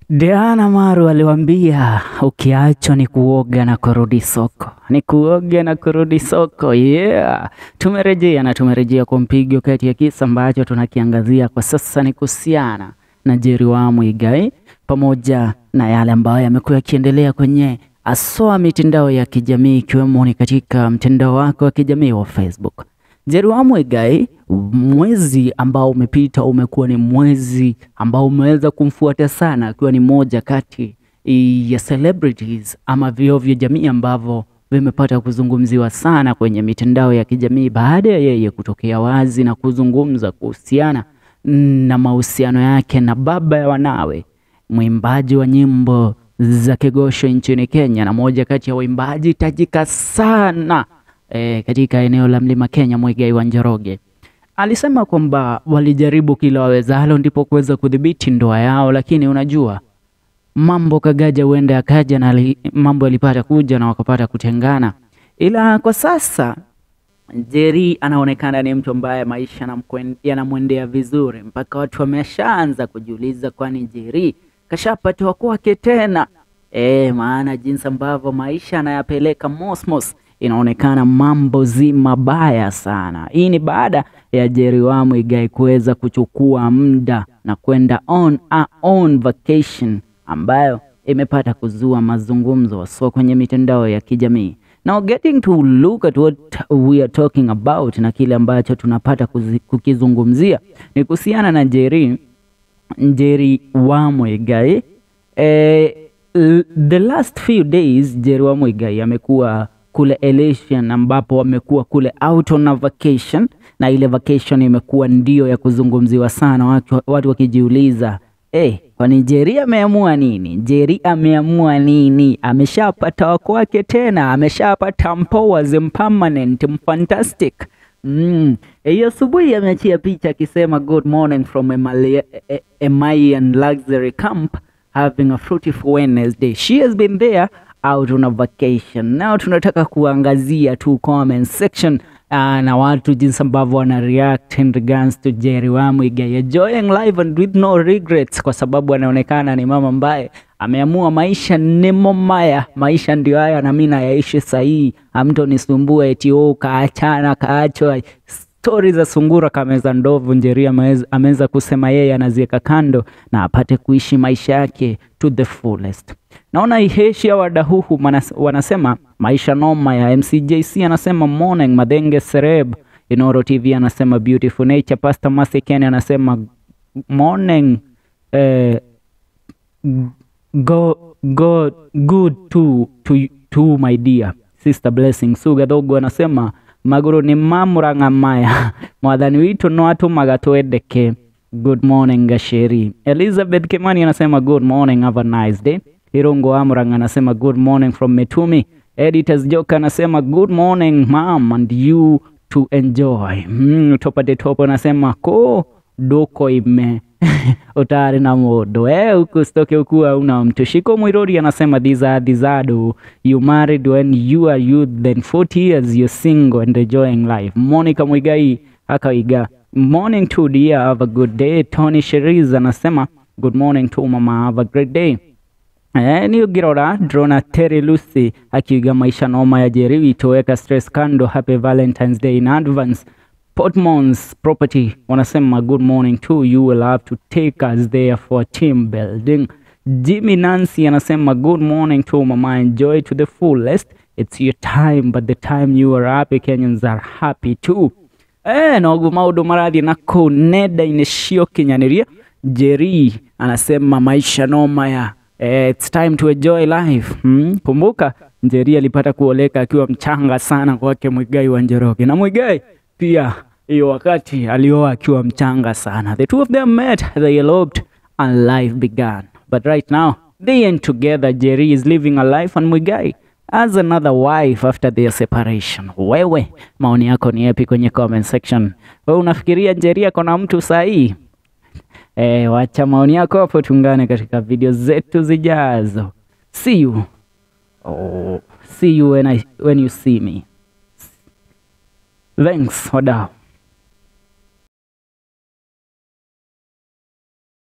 Diana Maru aliwaambia ukiachwa ni kuoga na kurudi soko, ni kuoga na kurudi soko. Yeah, tumerejea na tumerejea kwa mpigo kati ya kisa ambacho tunakiangazia kwa sasa ni kuhusiana na Njeri wa Muigai pamoja na yale ambayo yamekuwa yakiendelea kwenye aswa mitandao ya kijamii ikiwemo ni katika mtandao wako wa kijamii wa Facebook. Njeri wa Muigai, mwezi ambao umepita umekuwa ni mwezi ambao umeweza kumfuata sana, akiwa ni moja kati ya celebrities ama vioo vya jamii ambavyo vimepata kuzungumziwa sana kwenye mitandao ya kijamii baada ya yeye kutokea wazi na kuzungumza kuhusiana na mahusiano yake na baba ya wanawe, mwimbaji wa nyimbo za kigosho nchini Kenya na moja kati ya waimbaji tajika sana katika eneo la Mlima Kenya, Muigai wa Njoroge. Alisema kwamba walijaribu kila wawezalo ndipo kuweza kudhibiti ndoa yao, lakini unajua mambo kagaja huenda akaja na mambo yalipata kuja na wakapata kutengana. Ila kwa sasa Njeri anaonekana ni mtu ambaye maisha yanamwendea vizuri, mpaka watu wameshaanza kujiuliza kwani Njeri kashapatiwa kwake tena? Maana jinsi ambavyo maisha anayapeleka mosmos, inaonekana mambo zi mabaya sana. Hii ni baada ya Njeri wa Muigai kuweza kuchukua muda na kwenda on a own vacation ambayo imepata kuzua mazungumzo so kwenye mitandao ya kijamii. Now getting to look at what we are talking about na kile ambacho tunapata kukizungumzia ni kuhusiana na Njeri wa Muigai. The last few days Njeri wa Muigai amekuwa kule Elysian, ambapo wamekuwa kule out on a vacation, na ile vacation imekuwa ndio ya kuzungumziwa sana, watu wakijiuliza kwani Njeri ameamua nini? Njeri ameamua nini? Ameshapata wako wake tena, ameshapata mpoa permanent, fantastic. Hiyo asubuhi ameachia picha akisema good morning from Emayan luxury camp, having a fruitful Wednesday. She has been there out on a vacation. Now tunataka kuangazia tu comment section na watu jinsi ambavyo wana react in regards to Njeri wa Muigai enjoying life and with no regrets, kwa sababu anaonekana ni mama ambaye ameamua maisha ni momaya, maisha ndio haya na mimi nayaishi sahihi, hamtonisumbua eti oh kaachana kaachwa. Story za sungura kameza ndovu. Njeri ameweza kusema yeye anaziweka kando na apate kuishi maisha yake to the fullest. Naona Iheshia wadahuhu wanasema maisha noma ya MCJC anasema morning Madenge Sereb. Inoro TV anasema beautiful nature. Pastor Masi Ken anasema morning go good to my dear sister Blessing. Suga Dogo anasema maguru ni mamuranga maya mwathani witu no atumaga twendeke. Good morning Gasheri. Elizabeth Kimani anasema good morning, have a nice day. Irungo Amuranga anasema good morning from Metumi. Editors Joka anasema good morning mom and you to enjoy. Topa de topo anasema ko doko ime utari na modo huku stoke huku una mtu. Shiko Mwirori anasema these are dizado, you married when you are youth, then 40 years you're single and enjoying life. Monica Muigai akaiga morning to dear, have a good day. Tony Sheriz anasema good morning to mama, have a great day. Ni Girora Drona Terry Lucy akiiga maisha noma ya Njeri, itoweka stress kando, happy Valentine's Day in advance. Portmans Property wanasema good morning to you, will have to take us there for team building. Jimmy Nancy anasema good morning to mama, enjoy to the fullest, it's your time, but the time you are happy Kenyans are happy too. Nogu maudu maradhi nako neda ineshio kinyaniria. Njeri anasema maisha noma ya it's time to enjoy life. Kumbuka Njeri alipata kuoleka akiwa mchanga sana kwake Muigai wa Njoroge, na Muigai pia hiyo wakati alioa akiwa mchanga sana. The two of them met, they eloped and life began. But right now they ain't together. Njeri is living a life and Muigai has another wife after their separation. Wewe maoni yako ni yapi kwenye comment section? Wewe unafikiria Njeri ako mtu sahihi? Wacha maoni yako hapo, tuungane katika video zetu zijazo. See you. Oh, see you when you see me. Thanks, wadau.